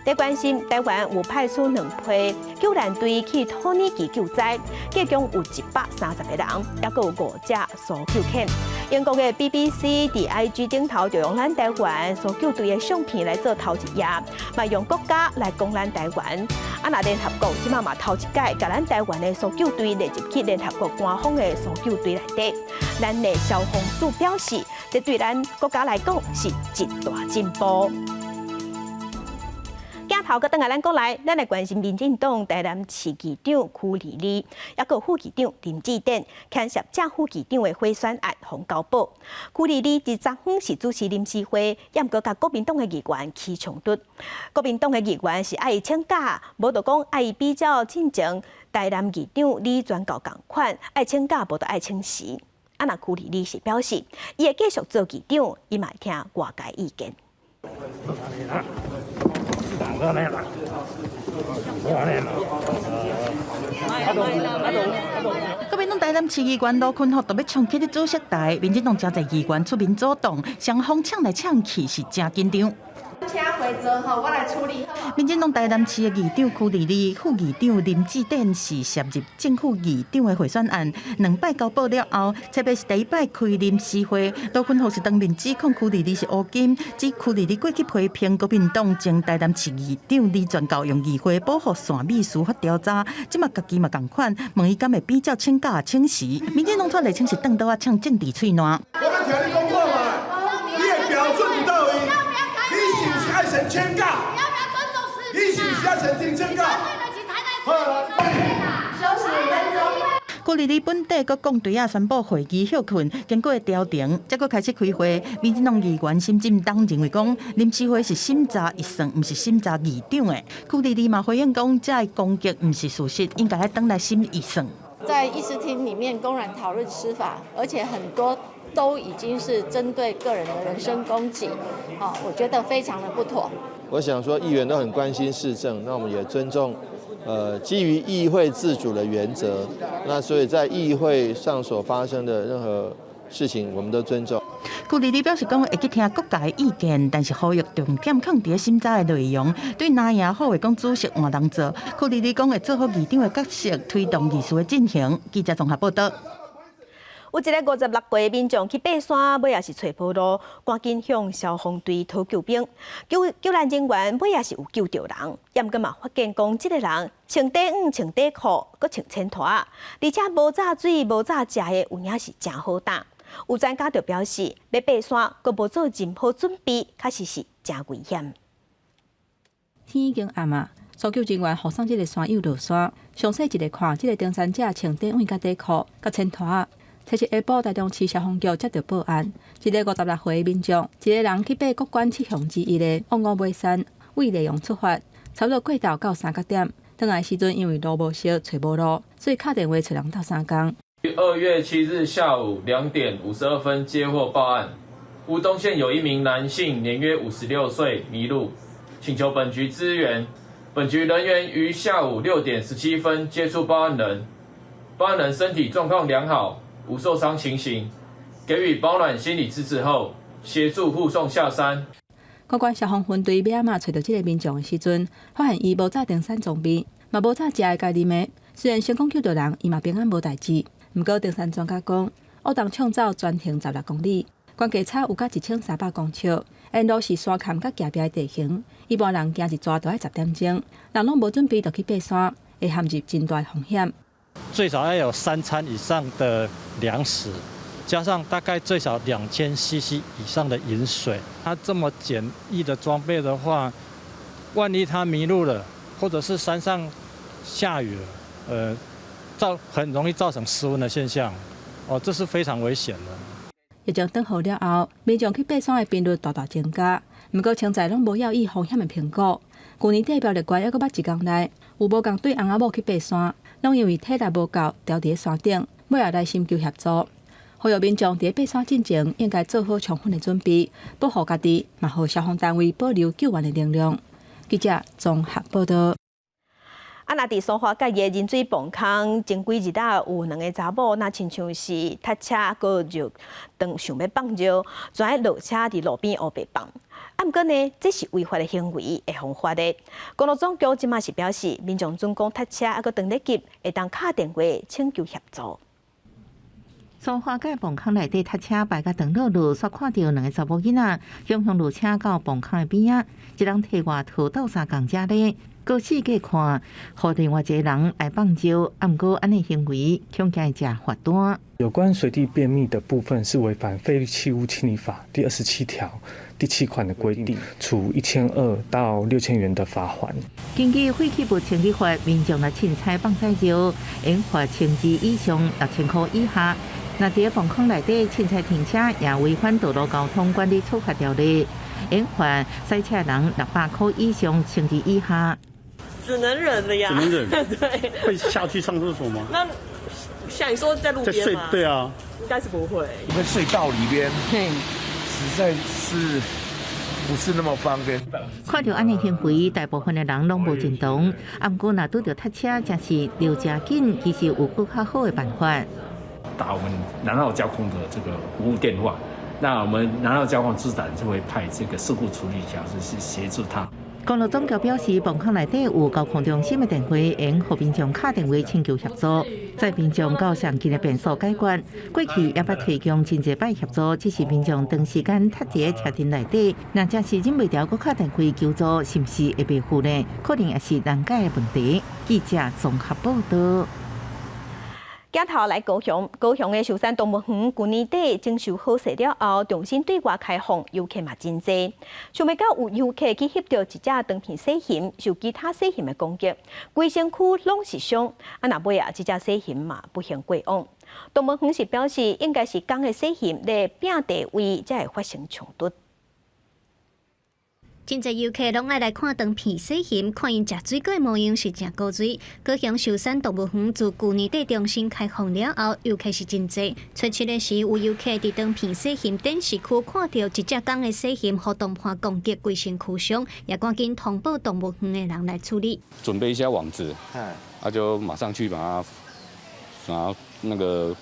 佇關心台灣有派出兩批救難隊去土耳其救災，計共有130個人，猶閣有五隻搜救犬。英國的 BBC 佇 IG 頂頭就用咱台灣搜救隊的相片來做頭一頁，嘛用國家來講咱台灣。啊，若聯合國這馬嘛頭一擺，共咱台灣的搜救隊列入去聯合國官方的搜救隊內底。咱的消防署表示，這對咱國家來講是一大進步。鏡頭閣轉來咱國內，咱來關心民進黨台南市議長許莉莉，猶閣副議長林智典，牽涉正副議長的賄選案，予交保。許莉莉佇昨昏是主持臨時會，猶毋過佮國民黨的議員起衝突。國民黨的議員是愛伊請假，無就講愛伊比照進前台南議長李全教仝款，愛請假無就愛請辭。啊，若許莉莉是表示，伊會繼續做議長，伊嘛會聽外界意見。國民黨台南市議員盧坤福特欲衝起佇主席台，民進黨誠濟議員出面阻擋，雙方嗆來嗆去是誠緊張。請回座吼，我來處理。民進黨台南市的議長區莉莉、副議長林志典是涉入正副議長的賄選案，兩擺交保了後，這擺是第一擺開臨時會。盧坤福是當面指控區莉莉是烏金，指區莉莉過去批評國民黨前台南市議長李全教用議會保護單秘司法調查，這馬家己嘛仝款，問伊敢會比照請假請辭。民進黨煞賴清是當刀仔嗆政治喙瀾。我欲聽你講看覓，你的標準佇佗位？你是毋是愛先請假？你是毋是愛先請假？好啦，休息5分鐘。區莉莉本底閣講對仔宣布會議歇困，經過調停，才閣開始開會。民進黨議員沈進東認為講，臨時會是審查預算，毋是審查議長的。區莉莉嘛回應講，這个攻擊毋是事實，應該愛轉來審預算。在議事廳裡面公然討論司法，而且很多都已經是針對個人的人身攻擊，我覺得非常的不妥。我想說，議員都很關心市政，那我們也尊重，基於議會自主的原則，那所以在議會上所發生的任何事情，我們都尊重。區莉莉表示講會去聽各界意見，但是呼籲重點放佇審查的內容，對藍營好話講主席換人做。區莉莉講會做好議長的角色，推動議事的進行。記者綜合報道。有一个56歲民眾去爬山，尾仔是揣無路，趕緊向消防隊討救兵。救難人員尾仔是有救著人，毋過嘛發現講這个人穿短褲、穿短褲，閣穿前拖，而且無紮水、無紮食的，有影是誠好膽。有專家就表示，欲爬山閣無做任何準備，確實是誠危險。天已經暗啊，搜救人員護送這个山友落山，詳細一下看，這个登山者穿短襪佮短褲，佮穿拖。這是下晡台中市消防局接到報案，一个56歲民眾，一个人去爬國關七雄之一的往五尾山，為內容出發，差不多過晝到三角點，轉來時陣因為路無熟，揣無路，所以敲電話揣人鬥相共。2月7日下午2點52分接獲報案，烏東縣有一名男性，年約56歲，迷路，請求本局支援。本局人員於下午6點17分接觸報案人，報案人身體狀況良好，無受傷情形，給予保暖心理支持後，協助護送下山。國關消防分隊欲仔嘛揣著這个民眾的時陣，發現伊無紮登山裝備，嘛無紮食的共啉的。雖然成功救著人，伊嘛平安無代誌。毋過登山專家講，烏東暢走全程16公里，懸低差有甲1300公尺，沿路是山崁佮崖壁的地形，一般人行一逝都愛10點鐘，人攏無準備就去爬山，會陷入真大風險。最少要有三餐以上的糧食，加上大概最少2000 cc 以上的飲水。他這麼簡易的裝備的話，萬一他迷路了，或者是山上下雨了，很容易造成失溫的現象，哦，這是非常危險的。疫情轉好了後，民眾去爬山的頻率大大增加，毋過現在攏無要以風險的評估。舊年底苗栗縣猶閣捌一工內有無仝對翁仔某去爬山，攏因為體力無夠，牢佇咧山頂，尾後來尋求協助。呼籲民眾佇咧爬山進前，應該做好充分的準備，保護家己，嘛予消防單位保留救援的能量。記者綜合報道。啊，若佇蘇花改的冷水磅空，前幾日仔有兩个查某，若親像是塞車閣尿當想欲放尿，就愛落車佇路邊烏白放。啊，毋過呢，這是違法的行為，會予罰的。公路總局這馬是表示，民眾準講塞車猶閣等得急，會當敲電話請求協助。蘇花改磅空內底塞車排甲長轆轆，煞看著兩个查某囡仔，雄雄落車到磅空的邊仔，一人提外套鬥相共遮咧。閣四界看，予另外一个人來放尿，啊，毋過按呢行為恐驚會食罰單。有關隨地便秘的部分，是違反廢棄物清理法第27條第7款的規定，處1200到6000元的罰鍰。根據廢棄物清理法，民眾若凊彩放屎尿，應罰1000以上6000箍以下。若佇磅空內底凊彩停車，也違反道路交通管理處罰條例，應罰駛車人600箍以上1000以下。只能忍了呀，只能忍。對，會下去上廁所嗎？那像你說在路邊嗎？對啊，應該是不會。在隧道裡邊，實在是不是那麼方便。看著按呢行為，大部分的人攏無認同。啊，毋過若拄著塞車，誠是著誠緊，其實有閣較好的辦法。打我們南澳交控的這個服務電話，那我們南澳交控自然就會派這個事故處理小組去協助他。公路總局表示，磅空內底有交控中心的電話，會予民眾敲電話請求協助，載民眾到上近的便所解決。過去也捌提供真濟擺協助，只是民眾長時間塞佇車陣內底，若真是忍袂牢，閣敲電話求助，是毋是會袂赴呢？可能也是難解的問題。記者綜合報道。鏡頭來高雄，高雄的壽山動物園舊年底整修好勢了後，重新對外開放，遊客嘛真濟。想袂到有遊客去翕著一隻長鼻細熊，受其他細熊的攻擊，規身軀攏是傷。啊，若尾啊，這隻細熊嘛不幸過往。動物園是表示，應該是仝个細熊咧拚地位，才會發生衝突。真濟遊客攏愛來看長鼻細熊，看𪜶食水果的模樣是誠古錐。高雄壽山動物園自舊年底重新開放了後，遊客是真濟。初七的時，有遊客佇長鼻細熊展示區看著一隻仝个細熊予同伴攻擊，規身軀傷，也趕緊通報動物園的人來處理。準備一下網子，啊就馬上去把它那個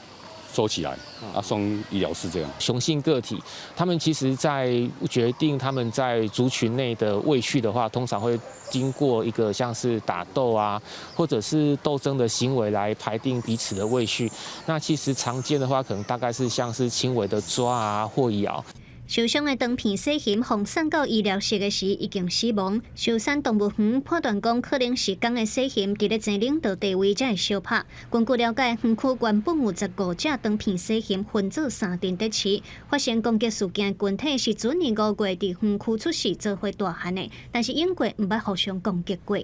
收起來，啊送醫療室這樣。雄性個體，他們其實在決定他們在族群內的位序的話，通常會經過一個像是打鬥啊，或者是鬥爭的行為來排定彼此的位序。那其實常見的話，可能大概是像是輕微的抓啊或咬。受傷的長鼻細熊予送到醫療室的時已經死亡。壽山動物園判斷講，可能是仝个細熊佇咧爭領導地位才會相拍。根據了解，園區原本有15隻長鼻細熊分做三陣佇飼，發生攻擊事件的群體是去年5月佇園區出世做伙大漢的，但是猶閣毋捌互相攻擊過。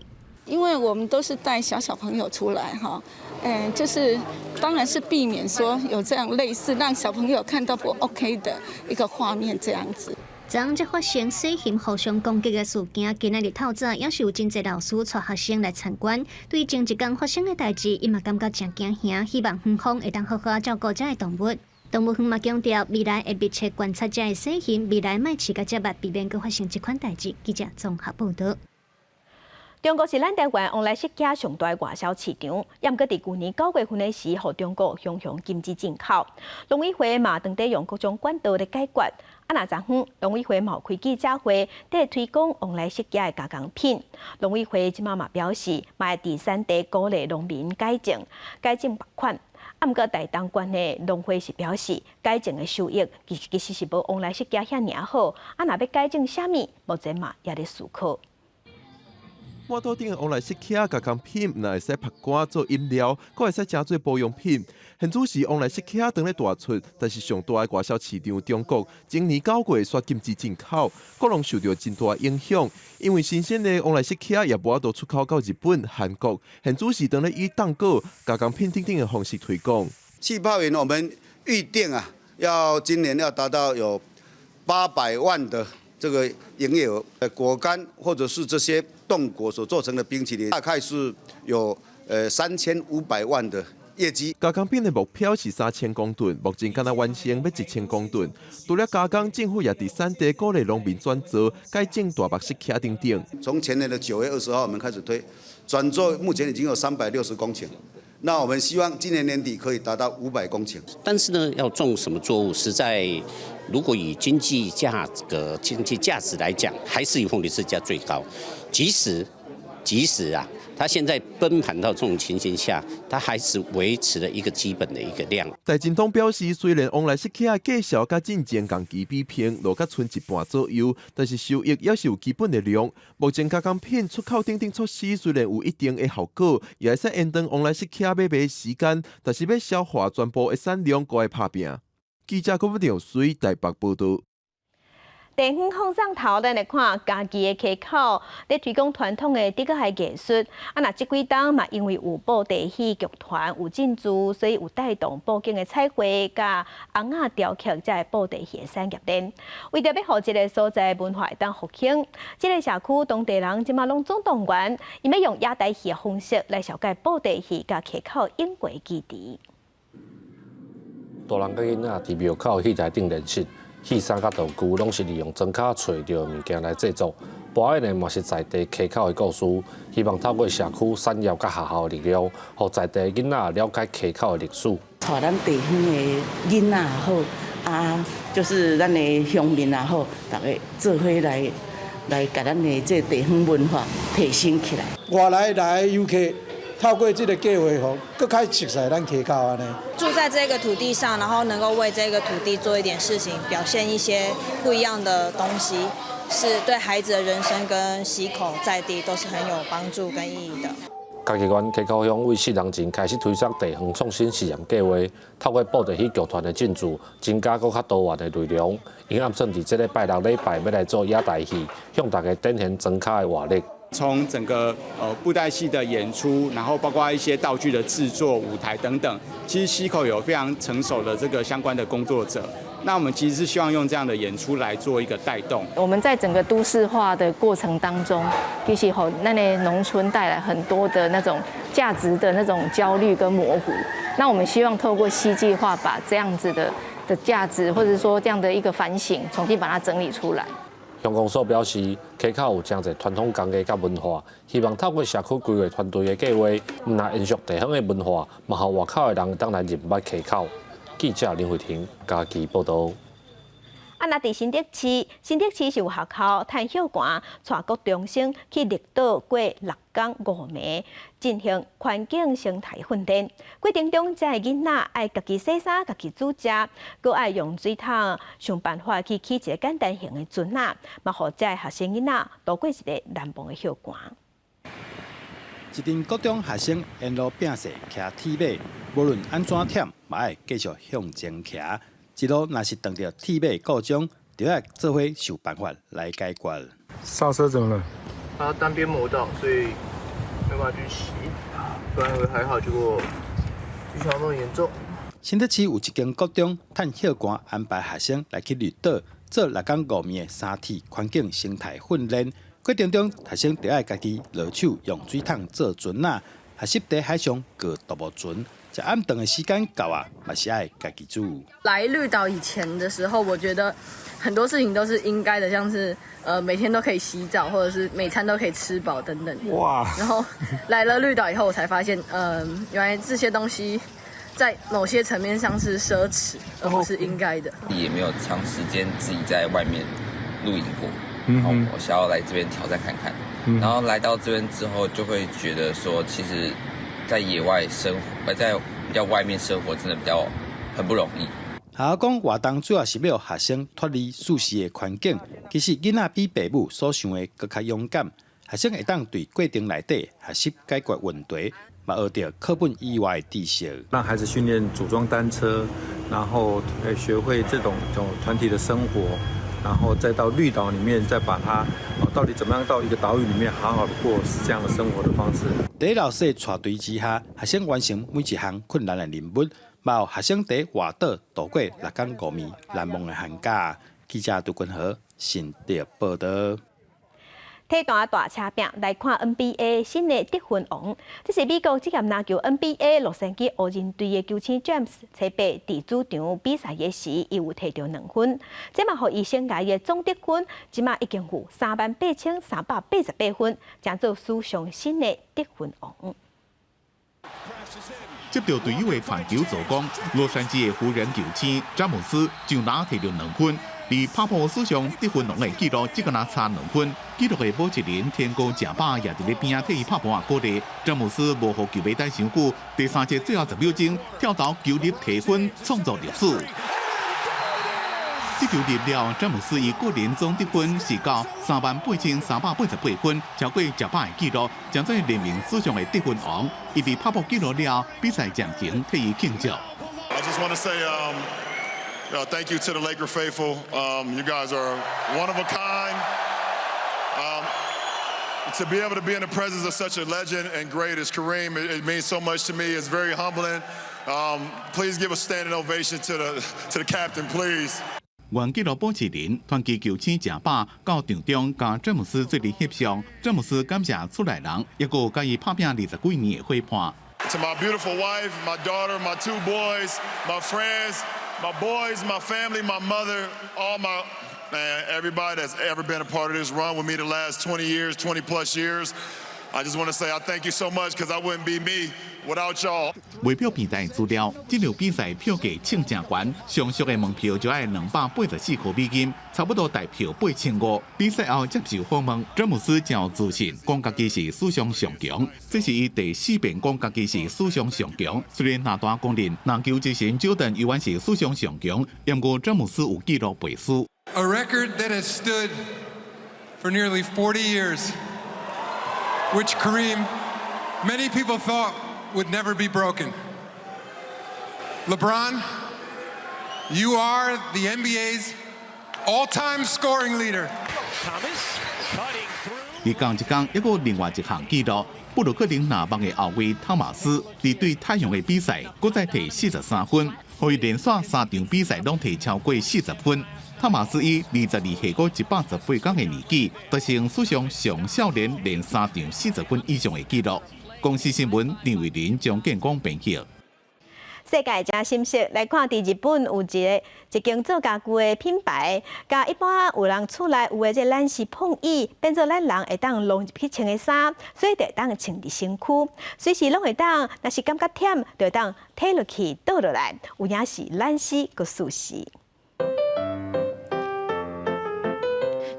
因為我們都是帶小小朋友出來哈，就是當然是避免說有這樣類似讓小朋友看到不 OK 的一個畫面這樣子。昨昏才發生細熊互相攻擊的事件，今仔日透早也是有真濟老師帶學生來參觀。對前一工發生的代誌，伊嘛感覺誠驚嚇，希望園方會當好好照顧遮的動物。動物園嘛強調，未來會密切觀察遮的細熊，未來莫飼甲遮密，避免閣發生這款代誌。記者綜合報道。中國是咱台灣旺來釋迦上大外銷市場，也毋過佇舊年9月份的時，予中國雄雄禁止進口。農委會嘛，當地用各種管道來解決。啊，若昨昏農委會嘛開記者會，佇推廣旺來釋迦的加工品。農委會這馬嘛表示，嘛會佇產地鼓勵農民改種，改種別款。啊，毋過台東縣的農會是表示，改種的收益其實是無旺來釋迦遐爾好。啊，若欲改種啥物，目前嘛也咧思考。滿肚頂的旺來釋迦加工品，毋但會使曝乾做飲料，閣會使誠做保養品。現此時旺來釋迦當咧大出，但是上大的外銷市場中國，今年9月煞禁止進口，果農受著真大影響。因為新鮮的旺來釋迦也無法度出口到日本、韓國，現此時當咧以凍果、加工品等等的方式推廣。氣泡飲我們預定啊，要今年要達到有800萬的這個營業額，果乾或者是這些凍果所做成的冰淇淋，大概是有3500萬的業績。加工品的目標是3000公噸，目前敢若完成欲1000公噸。除了加工，政府也佇產地鼓勵農民轉做改種大麥釋迦等等。從前年的9月20號，我們開始推轉做，目前已經有360公頃。那我們希望今年年底可以達到500公頃。但是呢，要種什麼作物，實在如果以經濟價格、經濟價值來講，還是以鳳梨釋迦最高。即使啊，它現在崩盤到這種情形下，它還是維持了一個基本的一個量。台進黨表示，雖然旺來釋迦價數佮進前仝期比拼落較賰一半左右，但是收益猶是有基本的量。目前加工品出口等等措施雖然有一定的效果，也會使延長旺來釋迦買賣時間，但是欲消化全部的產量，閣愛拍拚。記者郭文水台北報導。地方放送頭，咱來看嘉義的溪口，咧推廣傳統的竹仔戲藝術。啊，若這幾冬嘛，因為有布袋戲劇團有進駐，所以有帶動布景的彩繪、佮尪仔雕刻，這个布袋戲的產業鏈。為著欲予這个所在文化會當復興，這个社區當地人這馬攏總動員，𪜶欲用野台戲的方式來紹介布袋戲佮溪口影過基地。大人佮囡仔佇廟口戲台頂練習。戲衫佮道具攏是利用莊跤揣著的物件來製作。表演的嘛是在地溪口的故事，希望透過社區產業佮學校的力量，予在地囡仔了解溪口的歷史。帶咱地方的囡仔也好，啊，就是咱的鄉民也好，逐家做伙來來共咱的這地方文化提升起來。外來來遊客透過這个計劃吼，閣較熟悉咱溪口按呢。住在這個土地上，然後能夠為這個土地做一點事情，表現一些不一樣的東西，是對孩子的人生跟溪口在地都是很有幫助跟意義的。嘉義縣溪口鄉為4年前開始推出地方創新試驗計劃，透過布袋戲劇團的進駐，增加閣較多元的內容。𪜶暗算佇這禮拜六禮拜欲來做野台戲，向大家展現莊跤的活力。從整個布袋戲的演出，然後包括一些道具的製作、舞台等等，其實溪口有非常成熟的這個相關的工作者。那我們其實是希望用這樣的演出來做一個帶動。我們在整個都市化的過程當中，其實予咱的農村帶來很多的那種價值的那種焦慮跟模糊。那我們希望透過戲劇化，把這樣子的價值，或者說這樣的一個反省，重新把它整理出來。鄉公所表示，溪口有誠濟傳統工藝佮文化，希望透過社區規劃團隊的計劃，毋但延續地方的文化，嘛予外口的人當來認捌溪口。記者林慧婷嘉義報導。啊，若佇新竹市，新竹市是有學校趁歇寒，帶國中生去綠島過六工五暝，進行環境生態訓練。過程中，遮的囡仔愛家己洗衫、家己煮食，閣愛用水桶想辦法去起一个簡單型的船仔，嘛予遮的學生囡仔度過一个難忘的歇寒。一陣國中學生沿路拚勢騎鐵馬，無論按怎忝，嘛愛繼續向前騎。一路若是碰著鐵馬故障，就愛做伙想辦法來解決。剎車怎麼了？它單邊磨到，所以沒辦法去騎。本來以為還好，結果沒想到那麼嚴重。新竹市有一間國中，趁歇寒安排學生來去綠島做六工五暝的三鐵環境生態訓練。過程中，學生就愛家己落手用水桶做船仔，學習佇海上過獨木船。食暗頓的時間到啊，嘛是愛家己煮。來綠島以前的時候，我覺得很多事情都是應該的，像是每天都可以洗澡，或者是每餐都可以吃飽等等。哇！然後來了綠島以後，我才發現，原來這些東西在某些層面上是奢侈，而不是應該的。也沒有長時間自己在外面露營過，然後我想要來這邊挑戰看看。然後來到這邊之後，就會覺得說，其實，在野外生活，在比較外面生活，真的比較很不容易。學校講活動主要是欲予學生脫離舒適的環境。其實囡仔比爸母所想的閣較勇敢。學生會當對過程內底學習解決問題，嘛學著課本以外的知識。讓孩子訓練組裝單車，然後學會這種團體的生活，然後再到綠島裡面，再把它到底怎麼樣到一個島嶼裡面好好的過這樣的生活的方式。佇老師的帶隊之下，學生完成每一項困難的任務，嘛予學生佇外島度過六工五暝難忘的寒假。記者杜君和新竹報導。體壇大車拼來看 NBA 新的得分王，這是美國職業籃球 NBA 洛杉磯湖人隊的球星詹姆斯，初八佇主場比賽的時，伊有提著兩分，這嘛予伊生涯的總得分，這馬已經有38,388分，成做史上新的得分王。接著隊友的傳球助攻，洛杉磯的湖人球星詹姆斯就拿提著兩分。離拍破史上得分王的紀錄，只閣差兩分。紀錄的保持人天高食飽也佇咧邊仔替伊拍噗仔鼓勵。詹姆斯無予球迷等傷久，第三節最後10秒鐘跳投球入提分，創造歷史。這球入了，詹姆斯伊個人總得分是到38,388分，超過食飽的紀錄，成做聯盟史上的得分王。伊佇拍破紀錄了，比賽暫停，替伊慶祝。 I just want to say, thank you to the Laker faithful. You guys are one of a kind. To be able to be in the presence of such a legend and great as Kareem, it means so much to me. It's very humbling. Please give a standing ovation to the captain, please. 原紀錄保持人傳奇球星食飽到場中，佮詹姆斯做伙翕相。詹姆斯感謝厝內人，抑閣佮伊拍拚20幾年的伙伴。 To my beautiful wife, my daughter, my two boys, my friends, My boys, my family, my mother, all my man, everybody that's ever been a part of this run with me the last 20 years, 20 plus years. I just want to say I thank you so much because I wouldn't be me without y'all. 卖票平台资料，這場比賽票價衝誠懸，上俗的門票就愛284塊美金，差不多台票8500。比賽後接受訪問，詹姆斯誠有自信，講家己是史上上強，這是伊第四遍講家己是史上上強。雖然納達公認籃球之神喬丹猶原是史上上強，毋過詹姆斯有紀錄背書。 A record that has stood for nearly 40 years, which Kareem, many people thought would never be broken. LeBron, you are the NBA's all-time scoring leader. 佇仝一工，猶閣另外一項紀錄，布魯克林籃網的後衛湯馬斯，佇對太陽的比賽，閣再提43分，予伊連續三場比賽攏提超過40分。湯馬斯以22歲閣118天的年紀，達成史上上少年連三場40分以上的紀錄。公視新聞張偉林、張建光編輯。世界誠新鮮，來看佇日本有一間做家具的品牌，共一般有人厝內有的這懶絲膨椅，變做咱人會當挵入去穿的衫，所以就會當穿佇身軀，隨時攏會當，若是感覺忝，就會當提落去倒落來，有影是懶絲閣舒適。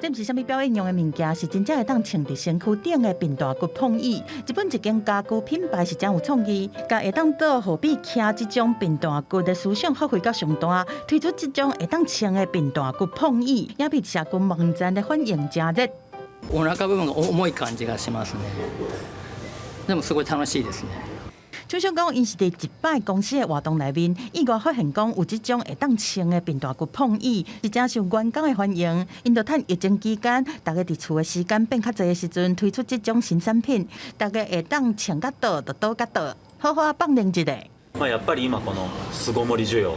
這毋是啥物表演用的物件，是真正會當穿佇身軀頂的貧大骨膨椅。日本一間家具品牌是誠有創意，共會當倒予比徛這種貧大骨的思想發揮到上大，推出這種會當穿的貧大骨膨椅，也被社群網站的反應誠熱。お腹部分が重い感じがしますね。でもすごい楽しいですね。廠商講，𪜶是佇一擺公司的活動內面，意外發現講有這種會當穿的貧大骨膨椅，是誠受員工的歡迎。𪜶就趁疫情期間，大家佇厝的時間變較濟的時陣，推出這種新產品，大家會當穿甲倒就倒甲倒，好好仔放冷一下。まあやっぱり今この巣ごもり需要、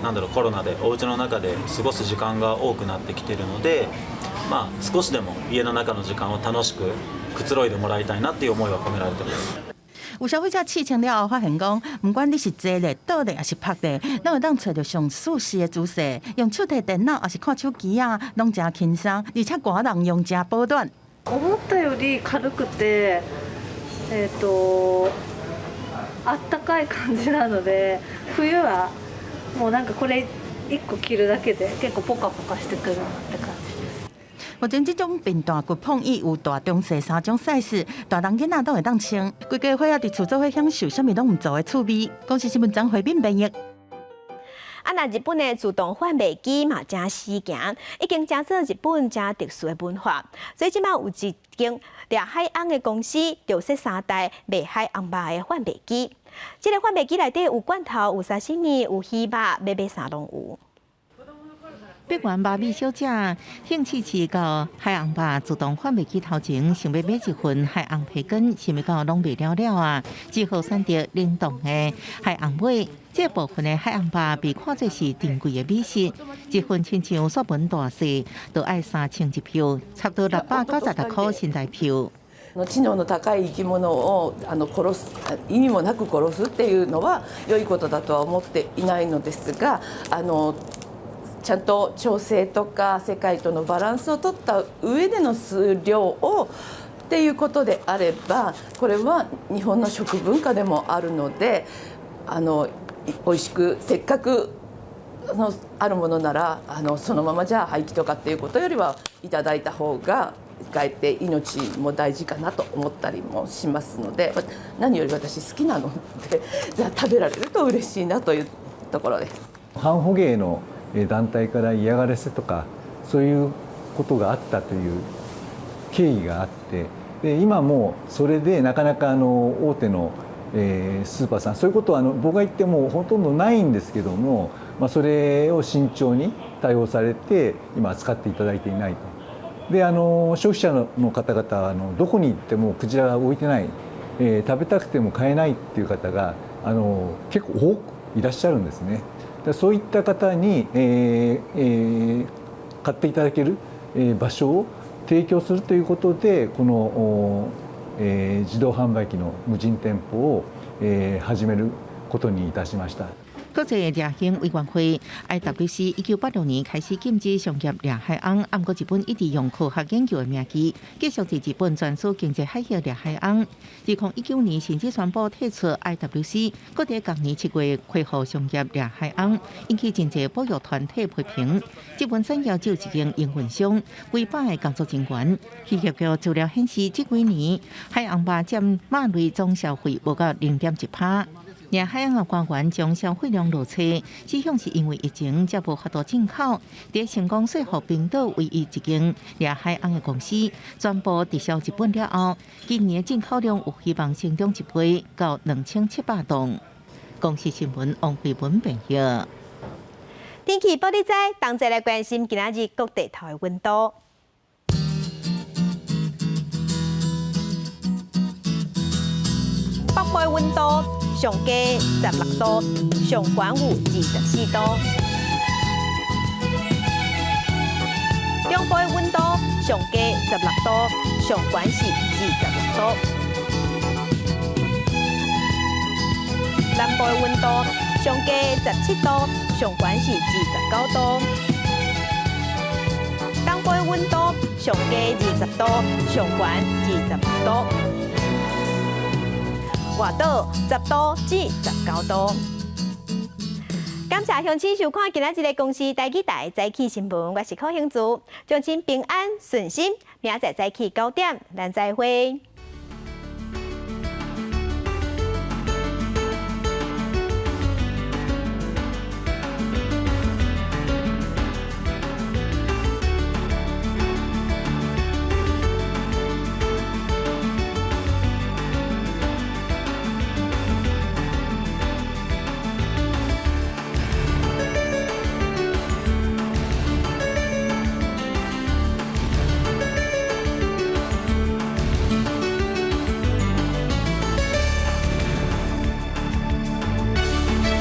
なんだろうコロナでお家の中で過ごす時間が多くなってきているので、まあ少しでも家の中の時間を楽しくくつろいでもらいたいなっていう思いは込められてます。有消費者試穿了後，發現講，毋管你是坐咧、倒咧，抑是趴咧，攏會當揣著上舒適的姿勢，用手提電腦抑是看手機仔，攏誠輕鬆，而且寒人用誠保暖。思ったより軽くて、あったかい感じなので、冬はもうなんかこれ一個着るだけで結構ポカポカしてくるなって感じ。目前這種貧大骨膨椅有大、中、細三種 size，大人囡仔都會當穿。規家伙仔佇厝做伙享受，啥物攏毋做的趣味。公視新聞張惠敏編譯。啊，若日本的自動販賣機嘛，誠時行，已經成做日本誠特殊的文化。所以這擺有一間掠海翁的公司，就設三台賣海翁肉的販賣機。這个販賣機內底有罐頭、有沙西米、有魚肉，欲買啥攏有。碧原媽咪小姐興致起到海翁肉自動販賣機頭前，想欲買一份海翁培根，想欲到攏賣了了啊，只好選擇冷凍的海翁尾。這部分的海翁肉被看作是珍貴的美食，一份親像雪紋大細，都愛3000日幣，差不多696塊新台幣。知能の高い生き物を殺す、意味もなく殺すっていうのは良いことだとは思っていないのですが、ちゃんと調整とか世界とのバランスを取った上での数量をっていうことであれば、これは日本の食文化でもあるので、美味しくせっかくあるものならそのままじゃあ廃棄とかっていうことよりはいただいた方がかえって命も大事かなと思ったりもしますので、何より私好きなので食べられると嬉しいなというところです。反捕鯨の団体から嫌がらせとかそういうことがあったという経緯があって、で今もそれでなかなか大手のスーパーさん、そういうことは僕が言ってもほとんどないんですけども、まあ、それを慎重に対応されて今扱っていただいていないと。で消費者の方々はどこに行ってもクジラが置いてない、食べたくても買えないっていう方が結構多くいらっしゃるんですね。そういった方に、買っていただける場所を提供するということで、この、自動販売機の無人店舗を、始めることにいたしました。國際掠魚委員會 IWC 1986年開始禁止商業掠海鰪，毋過日本一直用科學研究的名義，繼續佇日本專屬經濟海域掠海鰪。2019年甚至宣布退出 IWC，閣佇今年7月恢復商業掠海鰪，引起真濟保育團體批評。這份產業只有一間營運商，幾百个工作人員。漁業局資料顯示，這幾年海紅肉佔肉類總消費無到0.1%。掠海鰪的官員將消費量落測，指向是因為疫情才無法度進口。佇成功說服冰島唯一一間掠海鰪的公司全部直銷日本了後，今年進口量有希望成長一倍到2700噸。公視新聞王慧文編譯。天氣報你知，同齊來關心今仔日各地頭的溫度。北部的溫度上低16度，上懸有24度。中部的溫度上低16度，上懸是26度。南部的溫度上低17度，上懸是29度。東部的溫度上低20度，上懸26度。外島10度至19度。感謝鄉親收看今仔日的公視台語台早起新聞，我是柯興珠，祝親平安順心，明仔載早起9點，咱再會。